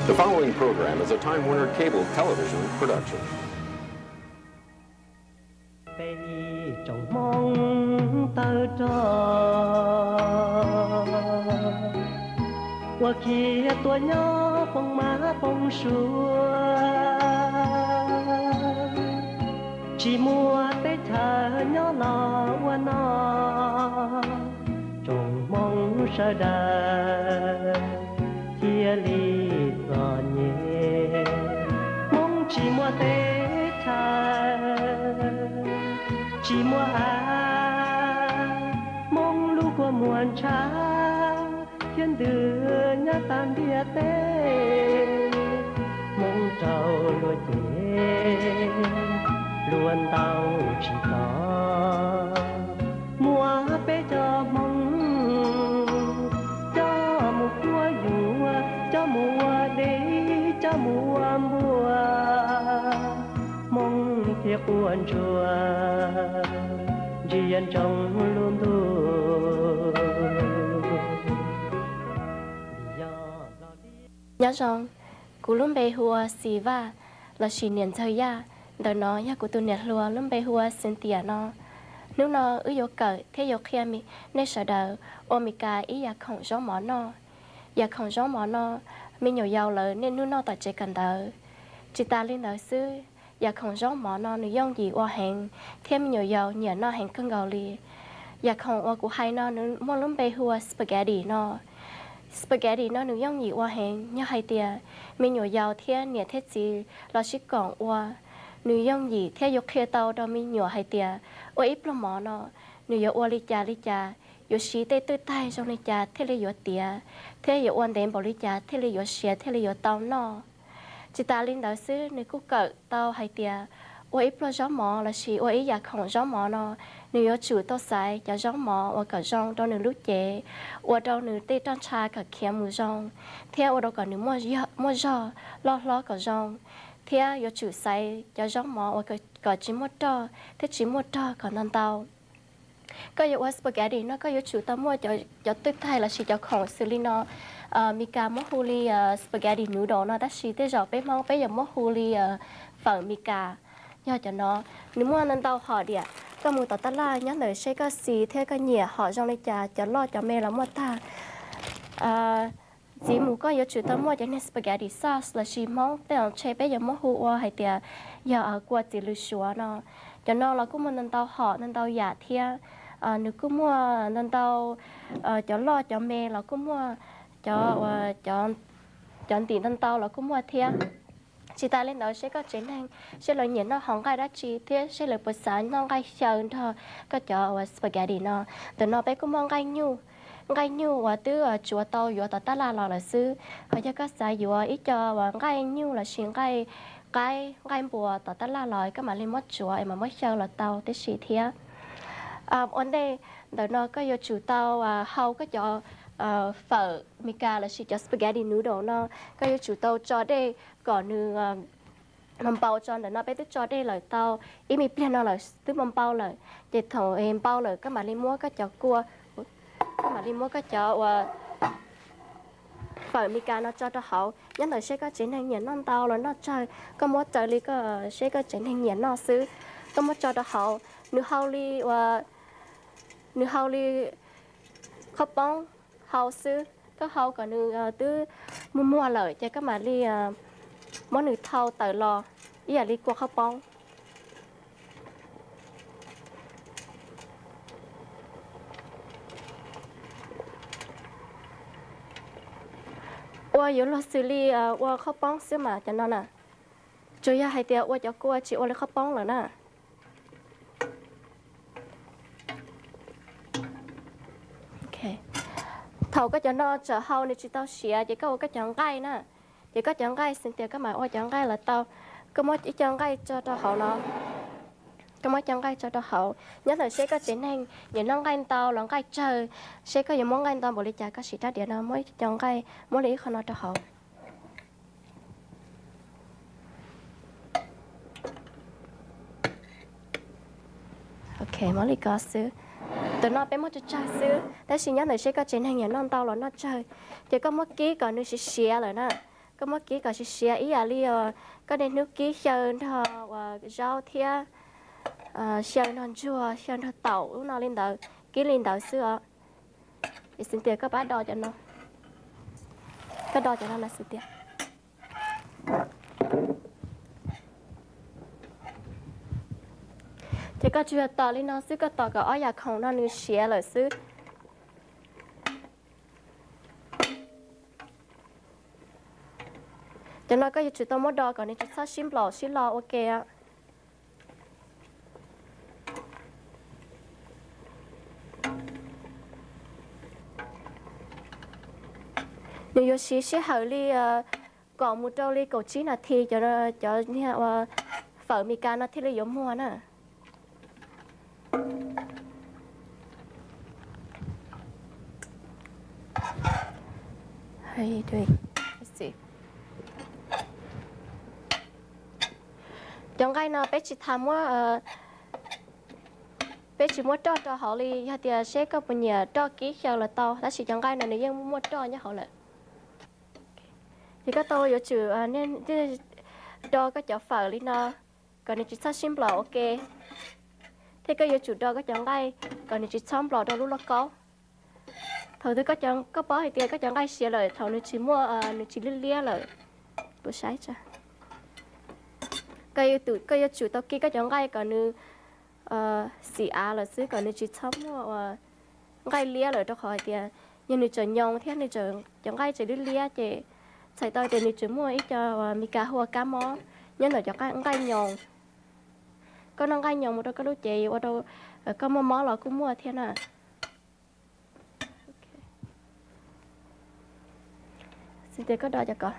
The following program is a Time Warner Cable Television production. Peb tsoom Hmoob tawg rog uas khiav tuaj nyob poob mab poob suav, tsis muaj teb chaws nyob los ua noj, tsoom Hmoob sawv daws thiaj li txom nyem. Hmoob tsis muaj teb chaws, tsis muaj av, Hmoob lub kua muag ntshav thiab ntws nyob tag ntiaj teb. Hmoob raug luag cem, luag ntaus tsis tau. Muaj peb cov Hmoob coj mus quab yuam, coj mus ua dej, coj mus ua npua, Hmoob thiaj quaj ntsuag ntsia ntsoov lub ntuj. Nyob zoo, kuv lub npe hu ua Xis Vaj lossis niam ntxawg Yaj. Ntawm no yog kuv tus niam hluas lub npe hu ua Xees Tiam no. Hnub no wb yuav kawm thiab yuav qhia nej sawv daws ua Mes Kas ib yam khoom zaub mov noj. Yam khoom zaub mov no, me nyuam yaus lawv niaj hnub noj tom tsev kawm ntawv. Tsis tas li ntawd xwb, yam khoom zaub mov no nws yooj yim ua heev thiab me nyuam yaus nyiam noj heev kawg nkaus li. Yam khoom uas kuv hais no nws muaj lub npe hu ua spaghetti no. Spaghetti no nws yooj yim ua heev, yog hais tias me nyuam yaus thiab niam thiab txiv los sib koom ua, nws yooj yim thiab yuav qhia tau rau me nyuam hais tias ua ib pluag mov no nws yuav ua li cas li cas, yuav siv tej twj taig zoo li cas thiaj li yuav tiav, thiab yuav ua ntev npaum li cas thiaj li yuav siav thiaj li yuav tau noj. Tsis tas li ntawd xwb, nws kuj kawm tau hais tias ua ib pluag zaub mov lossis ua ib yam khoom zaub mov no, nws yuav tsum tau xaiv cov zaub mov uas kom zoo rau nws lub cev, ua rau nws tej roj ntsha kom khiav mus zoo, thiab ua rau kom nws muaj zog loj hlob kom zoo, thiab yuav tsum xaiv cov zaub mov uas kom tsis muaj roj thiab tsis muaj rog kom ntau ntau. Koj yuav ua spaghetti no koj yuav tsum tau muaj cov twj taig lossis cov khoom xws li no. Mes Kas muab hu li spaghetti noodle no, tab sis tej zaum peb Hmoob peb yuav muab hu li fawm Mes Kas. Yog cov no, nws muaj ntau ntau hom diam. Koj mus tom tab laj nyob ntawm seb koj xis thiab koj nyiam hom zoo li cas, cov loj cov me los muaj tag. Ntxiv mus koj yuav tsum tau muaj cov niag spaghetti sauce lossis Hmoob tej zaum ntshe peb yuav muab hu ua hais tias yog kua txiv lws suav no. Cov no los kuj muaj ntau ntau hom ntau ntau yam thiab. Nws kuj muaj ntau ntau, cov loj cov me los kuj muaj, cov, cov ntim ntau ntau los kuj muaj thiab. Tsis tas li ntawd seb koj tsev neeg, seb lawv nyiam noj hom nqaij dab tsi thiab seb lawv puas xav noj nqaij xyaw nrog koj cov uas spaghetti no. Ntawm no peb kuj muaj nqaij nyuj, nqaij nyuj uas twb tsuav tau yuav tom tab laj los lawm xwb. Ho yog koj xav yuav ib co uas nqaij nyuj lossis nqaij qaib nqaij npua tom tab laj los koj mam li muab tsuav es mam muab xyaw los tau tib si thiab. Ua ntej ntawm no koj yuav tsum tau hau koj cov fawm Mes Kas lossis cov spaghetti noodle no, koj yuav tsum tau tso dej kom nws npau tso. Ntawm no peb twb tso dej lawm tau ib me pliag no lawm, twb npau npau lawm. Ces thaum npau lawm koj mam li muab koj cov kua, koj mam li muab koj cov uas fawm Mes Kas no tso rau hauv. Nyob ntawm seb koj tsev neeg nyiam noj ntau los noj tsawg, koj muab raws li koj seb koj tsev neeg nyiam noj xwb. Koj muab tso rau hauv, nws hau li uas, nws hau li qhaub poob hau xwb. Koj hau kom nws twb muag muag lawm ces koj mam li muab nws thau tawm los ib yam li kua qhaub poob. Ua yuav luag xws li ua qhaub poob xwb mas cov no na. Tsuas yog hais tias ua cov kua tsis ua li qhaub poob lawm na. Thaum koj cov no tsawm hau nws tsis tau siav ces koj ua koj cov nqaij na. Ces koj cov nqaij xws tias koj mam ua cov nqaij los tau. Koj muab ib co nqaij tso rau hauv no. Koj muab ib co nqaij tso rau hauv. Nyob ntawm seb koj tsev neeg nyiam noj nqaij ntau los nqaij tsawg, seb koj yuav muab nqaij ntau npaum li cas koj siv rab diav no muab ib co nqaij muab li ib qho no rau hauv. Ok, muab li ko xwb. Tus no peb muab tsawg tsawg xwb, tab sis nyob ntawm seb koj tsev neeg nyiam noj ntau los noj tsawg. Ces koj muab kib kom nws siav siav lawm na. Koj muab kib kom siav siav ib yam li koj niaj hnub kib xyaw nrog uas zaub thiab xyaw nrog ntsuag, xyaw nrog taum ub no li ntawd, kib li ntawd xwb os. Xws tias koj pab do cov no, koj do cov no na xws tias. Ces koj tsuas yog tos li no xwb, koj tos kom ob yam khoom no nws siav lawm xwb. Cov no koj yuav tsum tau muab do kom nws tsis txhob sib nplaum sib lo ua ke. Nws yuav siv sij hawm li kaum mus rau li kaum tsib nas this, cov, cov niag uas fawm Mes Kas no thiaj li yuav muag na. Cov nqaij no peb tsis tas muab, peb tsis muab roj rau hauv li, yog tias seb koj puas nyiam roj kib xyaw los tau, tab sis cov nqaij no nws yeej muaj roj nyob hauv lawm. Ces koj tau yuav tsum do koj cov fawm li no kom nws tsis txhob sib nplaum ua ke, thiab koj yuav tsum do koj cov nqaij kom nws tsis txhob nplaum rau lub lauj kaub. Thaum twg koj paub hais tias koj cov nqaij siav lawm, thaum nws tsis muaj, nws tsis liab liab lawm, koj yuav tsum tau kib koj cov nqaij kom nws xim av lawm xwb, kom nws tsis txhob muaj nqaij liab lawm, rau qhov hais tias yog nws tseem nyoos thiab nws cov nqaij tseem liab liab ces txhais tau tias nws tseem muaj ib co Mes Kas hu ua kab mob nyob ntawm cov nqaij nyoos. Koj noj nqaij nyoos mus rau koj lub cev yuav ua rau koj muaj mob los kuj muaj thiab na. Xws tias koj do cov ko.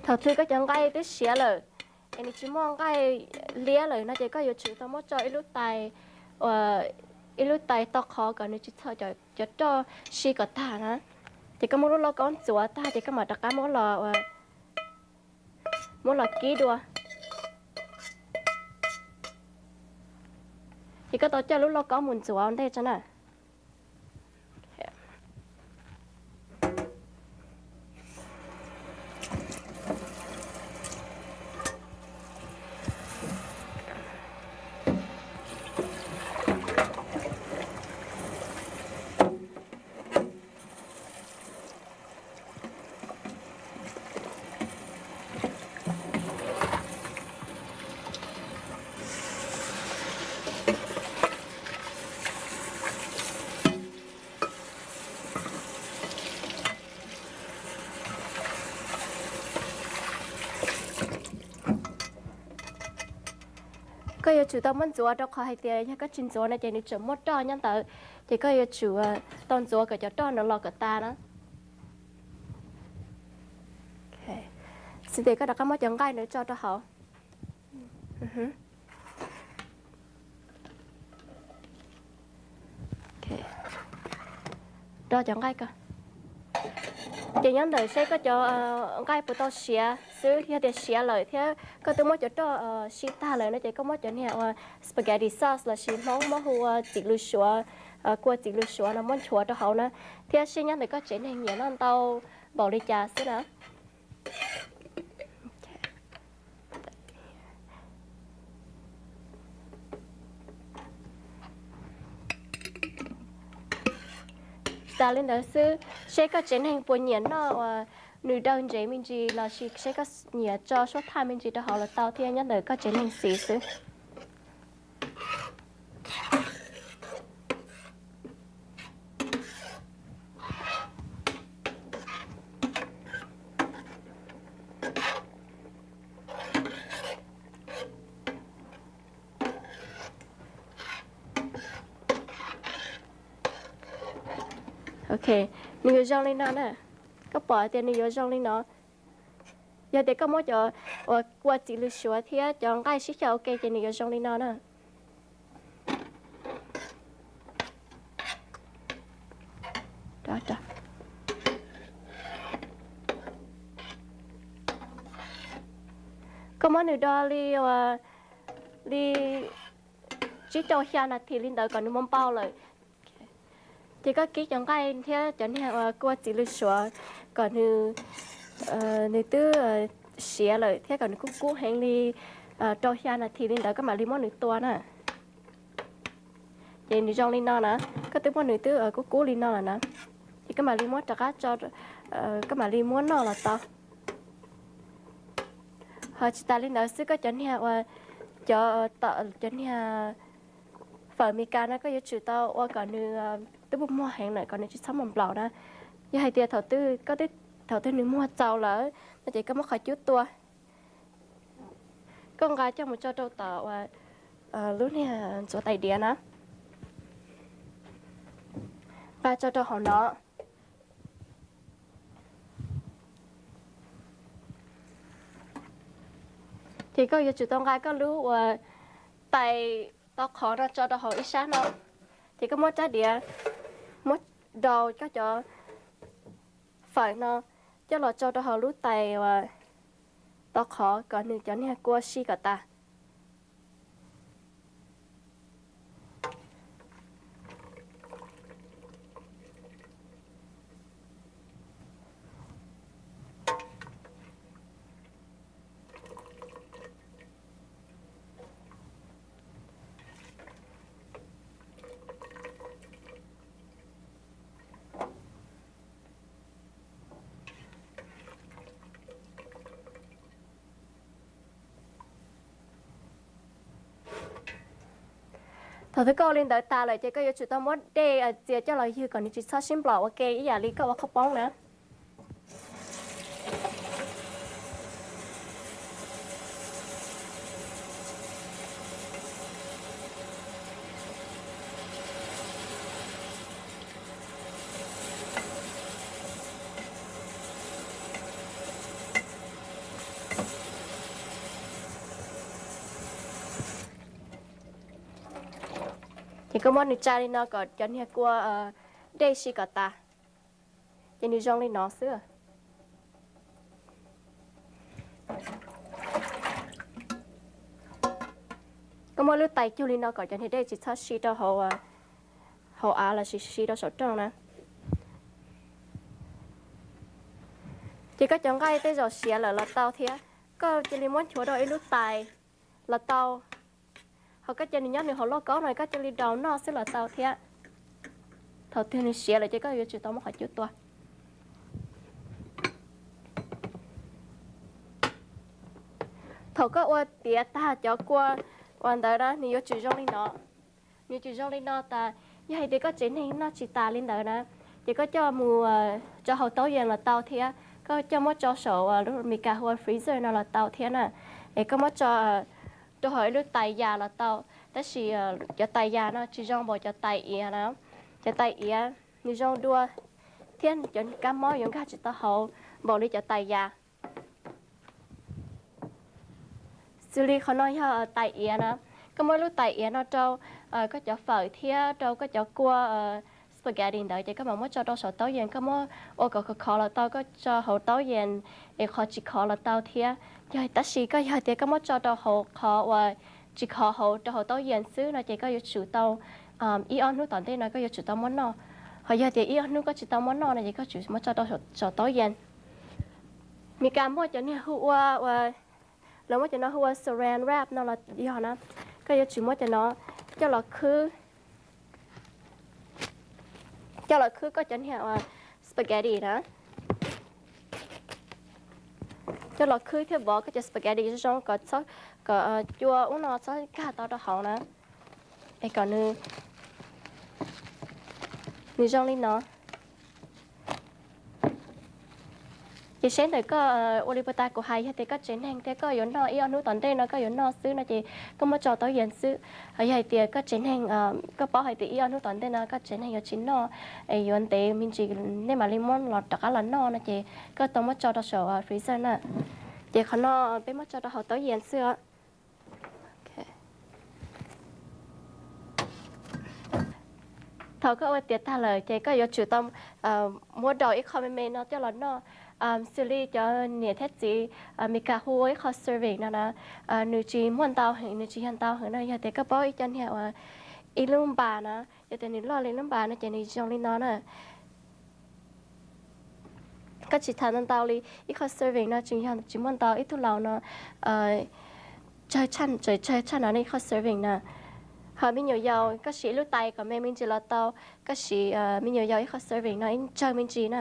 Thaum twg koj cov nqaij twb siav lawm es nws tsis muaj nqaij liab lawm no ces koj yuav tsum tau muab tso ib lub tais, ib lub tais to qhov kom nws tsis txhob, cov roj si kom tag na. Ces koj muab lub lauj kaub ntxuav tag ces koj mam rov qab muab los, muab los kib dua. Ces koj tau coj lub lauj kaub mus ntxuav ua ntej tso na. Koj yuav tsum tau muab ntxuav rau qhov hais tias yog koj tsis ntxuav no ces nws tseem muaj roj nyob ntawd, ces koj yuav tsum tau ntxuav kom cov roj no los kom tas na. Xws tias koj rov qab muab cov nqaij ntawd tso rau hauv. Do cov nqaij ko. Ces nyob ntawm seb koj cov nqaij puas tau siav xwb, yog tias siav lawm thiab koj twb muab cov roj si tag lawm no ces koj muab cov niag ua spaghetti sauce lossis Hmoob muab hu ua txiv lws suav, kua txiv lws suav no muab nchuav rau hauv na, thiab seb nyob ntawm koj tsev neeg nyiam noj ntau npaum li cas xwb na. Tas li ntawd xwb, seb koj tsev neeg puas nyiam noj uas nws daw ntsev me ntsis lossis seb koj nyiam tso suab thaj me ntsis rau hauv los tau thiab, nyob ntawm koj tsev neeg xis xwb. Ok, nws yuav zoo li no na. Koj pom tias nws yuav zoo li no. Yog tias koj muab cov uas kua txiv lws suav thiab cov nqaij sib xyaw ua ke ces nws yuav zoo li no na. Koj muab nws do li, li tsib rau xya nas this li ntawd kom nws muaj npau lawm. Ces koj kib cov nqaij thiab cov niag uas kua txiv lws suav kom nws, nws twb siav lawm thiab kom nws kub kub heev li rau xya nas this li ntawd koj mam li muab nws tua na. Ces nws zoo li no na, koj twb muab nws twb kub kub li no lawm na, ces koj mam li muab rov qab tso, koj mam li muab noj los tau. Ho tsis tas li ntawd xwb, koj cov niag uas, cov, cov niag fawm Meskas no koj yuav tsum tau ua kom nws twb muag muag heev lawm kom nws tsis txhob muaj nplaum na. Yog hais tias thaum twg koj, thaum twg nws muag txaus lawm no ces koj muab qhov cub tua, koj nqa coj mus tso rau tom uas lub niag ntxuav tais diav na, nqa tso rau hauv no. Ces koj yuav tsum tau nqa koj lub uas tais tau qhov no tso rau hauv ib sab no, ces koj muab rab diav, muab daus koj cov fawm no coj los tso rau hauv lub tais uas tau qhov kom nws cov niag kua si kom tas. Thaum twg koj ua li ntawd tas lawm ces koj yuav tsum tau muab dej txias coj los ywg kom nws tsis txhob sib nplaum ua ke ib yam li koj ua qhauv poob na. Ces koj muab nws tsa li no kom cov niag kua dej si kom tas, ces nws zoo li no xwb. Koj muab lub tais cug li no kom cov niag dej tsis txhob si rau hauv av los sis si rau saum rooj na. Ces koj cov nqaij tej zaum siav lawm los tau thiab, koj cia li muab nchuav rau ib lub tais los tau. Ho koj cia nws nyob nws hauv lauj kaub no koj cia li daus noj xwb los tau thiab. Thaum twg nws siav lawm ces koj yuav tsum tau muab qhov cub tua. Thaum koj ua tiav tag cov kua uas ntawd na nws yuav tsum zoo li no. Nws yuav tsum zoo li no tas, yog hais tias koj tsev neeg noj tsis tas li ntawd na, ces koj coj mus tso hauv taub yees los tau thiab koj coj muab tso saum lub Meskas hu ua freezer no los tau thiab na. Es koj muab tso rau hauv ib lub tais yas los tau, tab sis cov tais yas no tsis zoo npaum cov tais iav na. Cov tais iav nws zoo dua thiab cov kab mob yuav nkag tsis tau hauv npaum li cov tais yas. Xws li qhov no yog tais iav na, koj muab lub tais iav no rau koj cov fawm thiab rau koj cov kua spaghetti ntawd ces koj mam muab tso rau saum taub yees, koj muab ua kom khov khov los tau, koj tso hauv taub yees es qhov tsis khov los tau thiab. Yog tab sis koj yog tias koj muab tso rau hauv qhov uas tsis khov hauv rau hauv taub yees xwb no ces koj yuav tsum tau ib ob hnub tom ntej no koj yuav tsum tau muab noj. Ho yog tias ib ob hnub koj tsis tau muab noj no ces koj tsum muab tso rau saum taub yees. Meskas muaj cov niag hu ua, lawv muab cov no hu ua Saran wrap no los yog na, koj yuav tsum muab cov no coj los khwb, coj los khwb koj cov niag spaghetti na, coj los khwb thiab vov koj cov spaghetti zoo zoo kom, kom cua ub no txhob nkag tau rau hauv na, es kom nws zoo li no. Ces seb ntawm koj ua li puas tas kuv hais, yog tias koj tsev neeg thiab koj yuav noj ib ob hnub tom ntej no koj yuav noj xwb no ces koj muab tso taub yees xwb. Ho yog hais tias koj tsev neeg, koj paub hais tias ib ob hnub tom ntej no koj tsev neeg yuav tsis noj es yuav ntev me ntsis nej mam li muab los rov qab los noj no ces koj tau muab tso rau saum freezer na. Ces qhov no peb muab tso rau hauv taub yees xwb os. Thaum koj ua tiav tag lawm ces koj yuav tsum tau muab daus ib qho me me no coj los noj. Xws li cov niam thiab txiv Meskas hu ua ib qho serving no na, nws tsis muaj ntau heev, nws tsis yog ntau heev no. Yog tias koj paub ib co niag uas ib lub npas na, yog tias nws loj li lub npas no ces nws zoo li no na. Koj tsis tham ntau li, ib qho serving no tseem yog tsis muaj ntau, ib tug laus no tsawg tshaj no ib qho serving na. Ho me nyuam yaus koj siv ib lub tais kom me me ntsis los tau, koj siv me nyuam yaus ib qho serving no ib tsawg me ntsis na.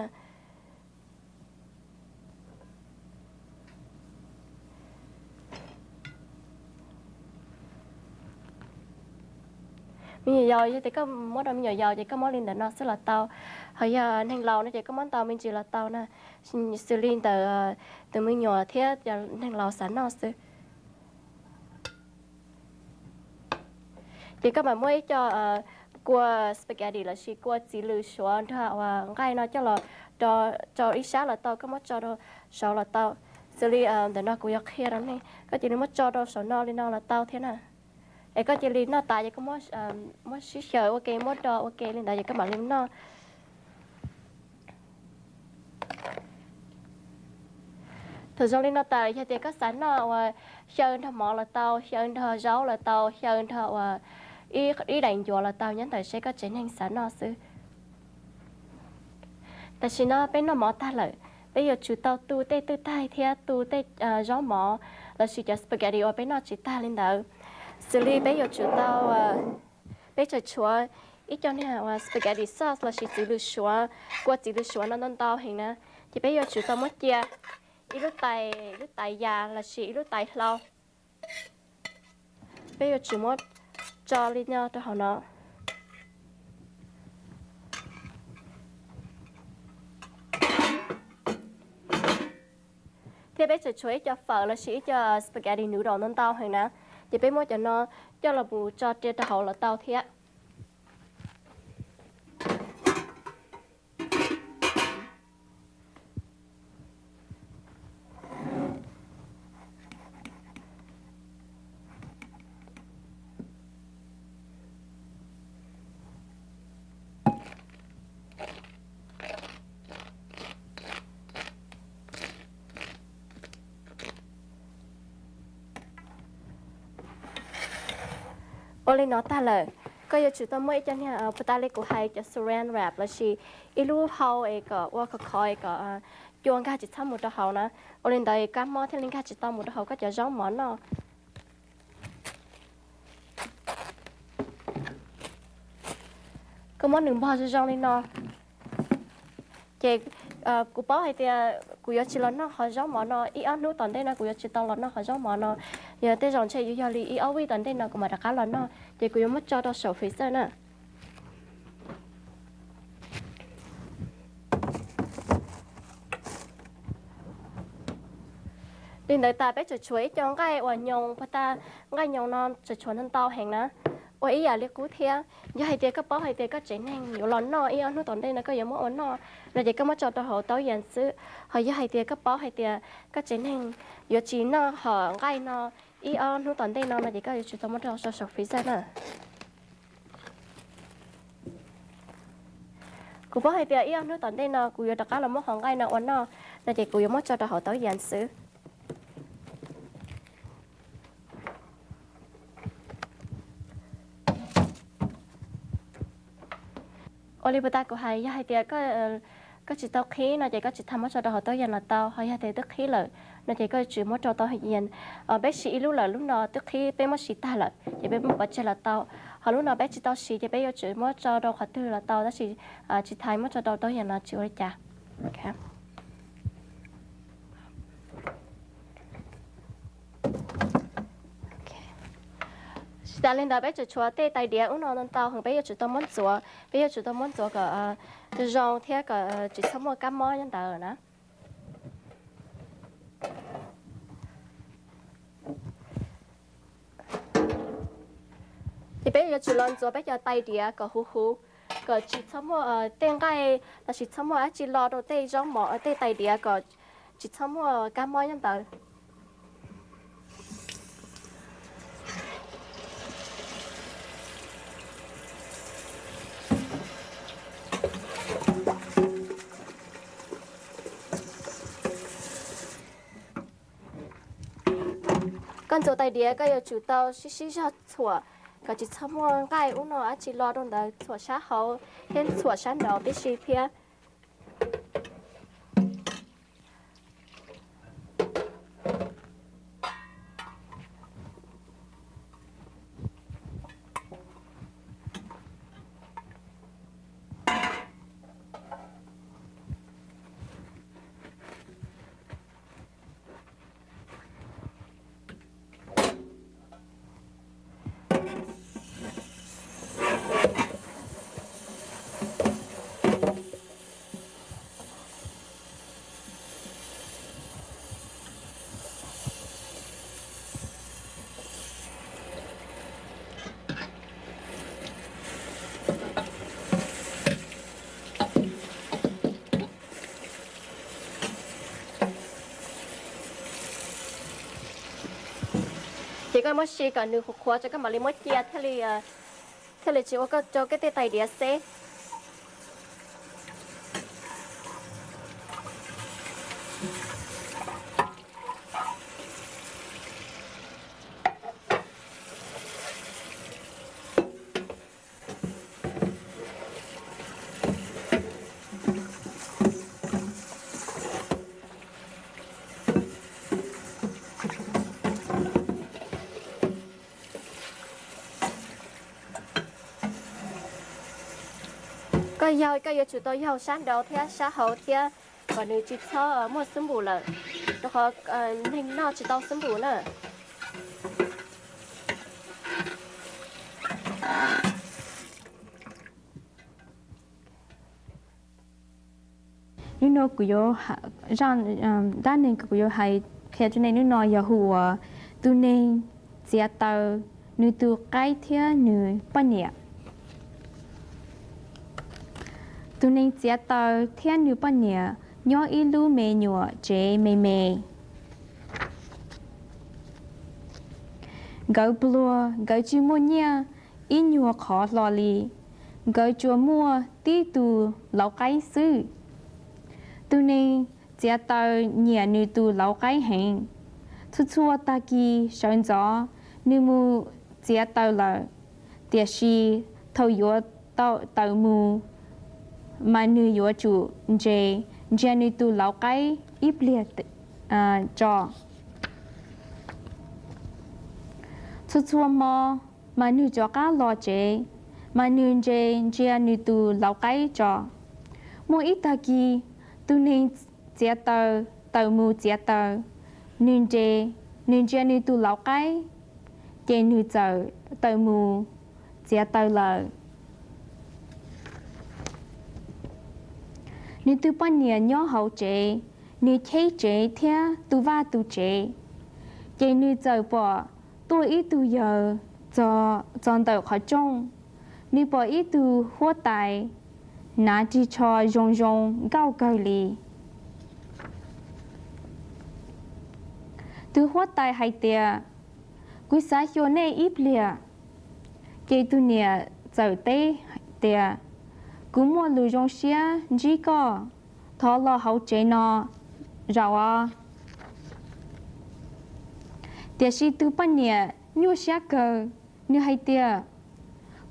Me nyuam yaus yog tias koj muab rau me nyuam yaus ces koj muab li ntawm no xwb los tau. Ho yog neeg laus no ces koj muab ntau me ntsis los tau na. Xws li ntawm tus me nyuam thiab cov neeg laus xav noj xwb. Ces koj mam muab ib co kua spaghetti lossis kua txiv lws suav nrog uas nqaij no coj los rau ib sab los tau, koj muab tso rau saud los tau. Xws li ntawm no kuv yuav qhia rau nej, koj cia li muab tso rau saum no li no los tau thiab na. Es koj cia li noj tas ces koj muab sib xyaw ua ke, muab do ua ke li ntawd ces koj mam li noj. Thaum zoo li no tas yog tias koj xav noj uas xyaw nrog mov los tau, xyaw nrog zaub los tau, xyaw nrog uas ib daim ncuav los tau, nyob ntawm seb koj tsev neeg xav noj xwb. Tam sim no peb noj mov tag lawm, peb yuav tsum tau tu tej twj taig thiab tu tej zaub mov lossis cov spaghetti uas peb noj tsis tag li ntawd. Xws li peb yuav tsum tau, peb tseem tshuav ib co niag uas spaghetti sauce lossis txiv lws suav, kua txiv lws suav no ntau ntau heev na, ces peb yuav tsum tau muab cia ib lub tais, lub tais yas lossis ib lub tais hlau. Peb yuav tsum muab tso li no rau hauv no. Thiab peb tseem tshuav ib co fawm lossis ib co spaghetti noodle ntau ntau heev na, ces peb muab cov no coj los mus tso rau hauv los tau thiab. Ua li no tag lawm, koj yuav tsum tau muab ib co niag, puas tas li kuv hais cov saran wrap lossis ib lub hau es kom ua khov khov es kom cua nkag tsis txhob mus rau hauv na. Ua li ntawd kab mob thiaj li nkag tsis tau mus rau hauv koj cov zaub mov noj. Koj muab nws npog zoo zoo li no. Ces kuv paub hais tias kuv yuav tsis los noj qhov zaub mov no, ib ob hnub tom ntej no kuv yuav tsis tau los noj qhov zaub mov no. Yog tej zaum ntshe yuav yog li ib ob vij tom ntej no kuv mam rov qab los noj, ces kuv yuav muab tso rau saum freezer na. Li ntawd tas peb tseem tshuav ib co nqaij uas nyoos, puas tas nqaij nyoos no tseem tshuav ntau ntau heev na, ua ib yam li qub thiab. Yog hais tias koj paub hais tias koj tsev neeg yuav los noj ib ob hnub tom ntej no koj yuav muab ua noj no ces koj muab tso rau hauv taub yas xwb. Ho yog hais tias koj paub hais tias koj tsev neeg yuav tsis noj hom nqaij no ib ob hnub tom ntej no no ces koj yuav tsum tau muab rau saum freezer na. Kuv paub hais tias ib ob hnub tom ntej no kuv yuav rov qab los muab hom nqaij no ua noj no ces kuv yuav muab tso rau hauv taub yas xwb. Ua li puas tas kuv hais, yog hais tias koj tsis tau qhib no ces koj tsis tas muab tso rau hauv taub yas los tau, ho yog tias twb qhib lawm no ces koj yuav tsum muab rau taub yas. Peb siv ib lub lawm lub no twb qhib, peb muab siv tag lawm ces peb muab pov tseg los tau. Ho lub no peb tsis tau siv ces peb yuav tsum muab tso rau qhov twg los tau, tab sis tsis tas muab tso rau taub yas no tsis ua li cas. Tsis tas li ntawd peb tseem tshuav tej tais diav ub no ntau heev, peb yuav tsum tau muab ntxuav, peb yuav tsum tau muab ntxuav kom zoo thiab kom tsis txhob muaj kab mob nyob ntawd na. Ces peb yuav tsum los ntxuav peb cov tais diav kom huv huv, kom tsis txhob muaj tej nqaij los sis txhob muaj dab tsi lo rau tej zaub mov, tej tais diav kom tsis txhob muaj kab mob nyob ntawd. Ntxuav tais diav koj yuav tsum tau sib sib zog txhuam kom tsis txhob muaj nqaij ub no dab tsi los rau ntawd, txhuam sab hauv thiab txhuam sab nraud tib si thiab. Ces koj muab si kom nws qhuav qhuav tso koj mam li muab cia thiaj li, thiaj li tsis ua koj rau koj tej tais diav xeb. Koj yaug, koj yuav tsum tau yaug sab nraud thiab sab hauv thiab kom nws tsis txhob muaj xub npum lawm, rau qhov neeg noj tsis tau xub npum na. Hnub no kuv yuav, zaj dab neeg kuv yuav hais qhia rau nej hnub no yog hu ua tus neeg txiav taws, nws tus qaib thiab nws poj niam. Tus neeg txiav taws thiab nws poj niam nyob ib lub me nyuam tsev me me. Nkawd pluag, nkawd tsis muaj nyiaj ib nyuag qhov hlo li, nkawd tsuas muaj tib tug lauv qaib xwb. Tus neeg txiav taws nyiam nws tus lauv qaib heev. Txhua txhua tag kis sawv ntxov nws mus txiav taws lawm, tiam sis thaum yuav tau taws mus mas nws yuav tsum ntse, ntsia nws tus lauv qaib ib pliag tso. Txhua txhua hmo mas nws rov qab los tsev, mas nws ntse ntsia nws tus lauv qaib tso. Muaj ib tag kis, tus neeg txiav taws tawm mus txiav taws, nws ntse, nws ntsia nws tus lauv qaib, ces nws txawm tawm mus txiav taws lawm. Nws tus poj niam nyob hauv tsev, nws cheb tsev thiab tu vaj tu tsev, ces nws txawm pom tuaj ib tug yawg txog ntawm qhov rooj. Nws pom ib tug huab tais hnav ris tsho zoo zoo nkauj kawg li. Tus huab tais hais tias, kuv xav xyuas nej ib pliag. Ces tus niam txawm teb tias, kuv muaj lus zoo siab ntsib koj, thov los hauv tsev no zaum os. Tiam sis tus poj niam nyuaj siab kawg, nws hais tias,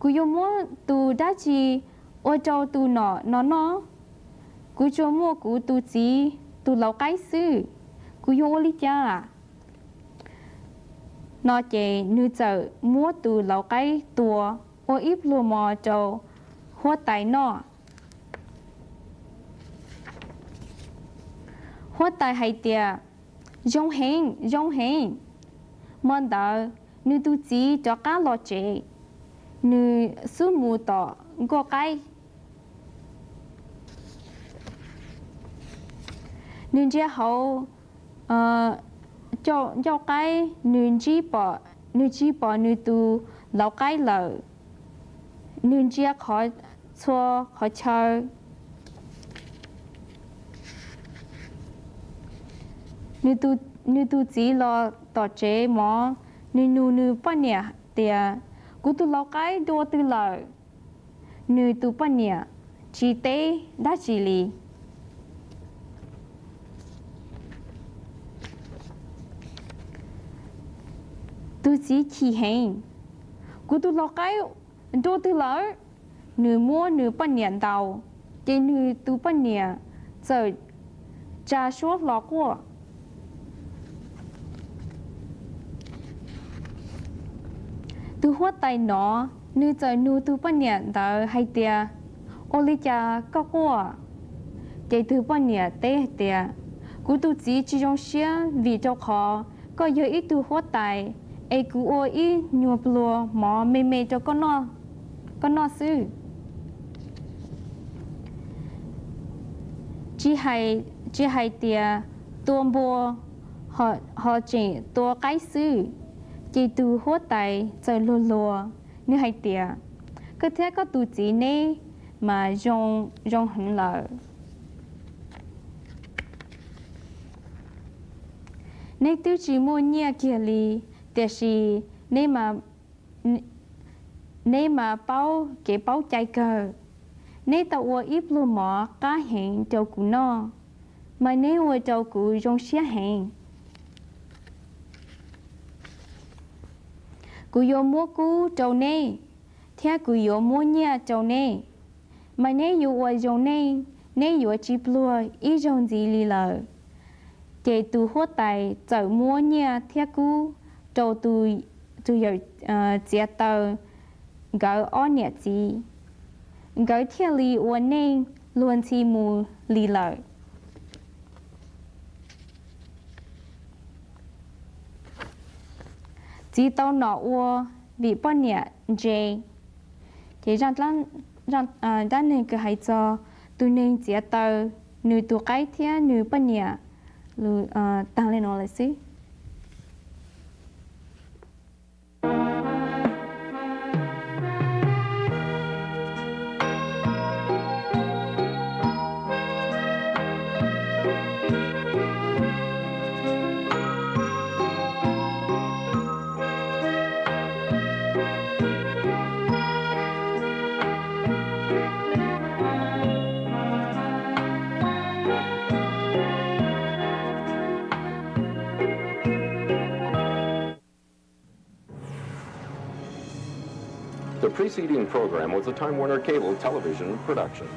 kuv yuav muab tus dab tsi ua rau tus nom no noj? Kuv tsuas muaj kuv tus txiv tus lauv qaib xwb, kuv yuav ua li cas? No ces nws txawm muab tus lauv qaib tua ua ib pluag mov rau huab tais noj. Huab tais hais tias, zoo heev, zoo heev. Hmo ntawd nws tus txiv rov qab los tsev, nws xub mus tom nkuaj qaib. Nws ntsia hauv ncauj qaib, nws tsis pom nws tus lauv qaib lawm. Nws ntsia txhua qhov chaw. Nws tus txiv los tom tsev mov, nws nug nws poj niam tias, kuv tus lauv qaib dua twg lawm? Nws tus poj niam tsis teb dab tsi li. Tus txiv chim heev, Kuv tus lau qaib dua twg lawm? Nws muab nws poj niam ntaus, ces nws tus poj niam txawm tsa suab hlo quaj. Tus huab tais hnov, nws txawm nug tus poj niam ntawd hais tias, Ua li cas koj quaj? Ces tus poj niam teb hais tias, Kuv tus txiv tsis zoo siab vim rau qhov koj yog ib tug huab tais, es kuv ua ib nyuag pluag mov me me rau koj noj xwb. Tsis hais tias tua npua, ho tseem tua qaib xwb. Ces tus huab tais txawm luag luag, nws hais tias, Koj thiab koj tus txiv neb mas zoo heev lawm. Neb twb tsis muaj nyiaj kiag li, tiam sis neb mas paub kev paub cai kawg. Neb tau ua ib pluag mov qab heev rau kuv noj, mas neb ua rau kuv zoo siab heev. Kuv yuav muab kub rau neb, thiab kuv yuav muab nyiaj rau neb, mas neb yuav ua zoo neej, neb yuav tsis pluag ib zaug ntxiv li lawm. Ces tus huab tais txawm muab nyiaj thiab kub rau tus yawm txiav taws nkawd ob niam txiv, nkawd thiaj li ua neej luag ntxhi mus li lawm. Txiv tau nom ua vim poj niam ntse. Ces dab neeg kws hais txog tus neeg txiav taws, nws tus qaib thiab nws poj niam, taag le nuav lawm xwb. The preceding program was a Time Warner Cable Television production.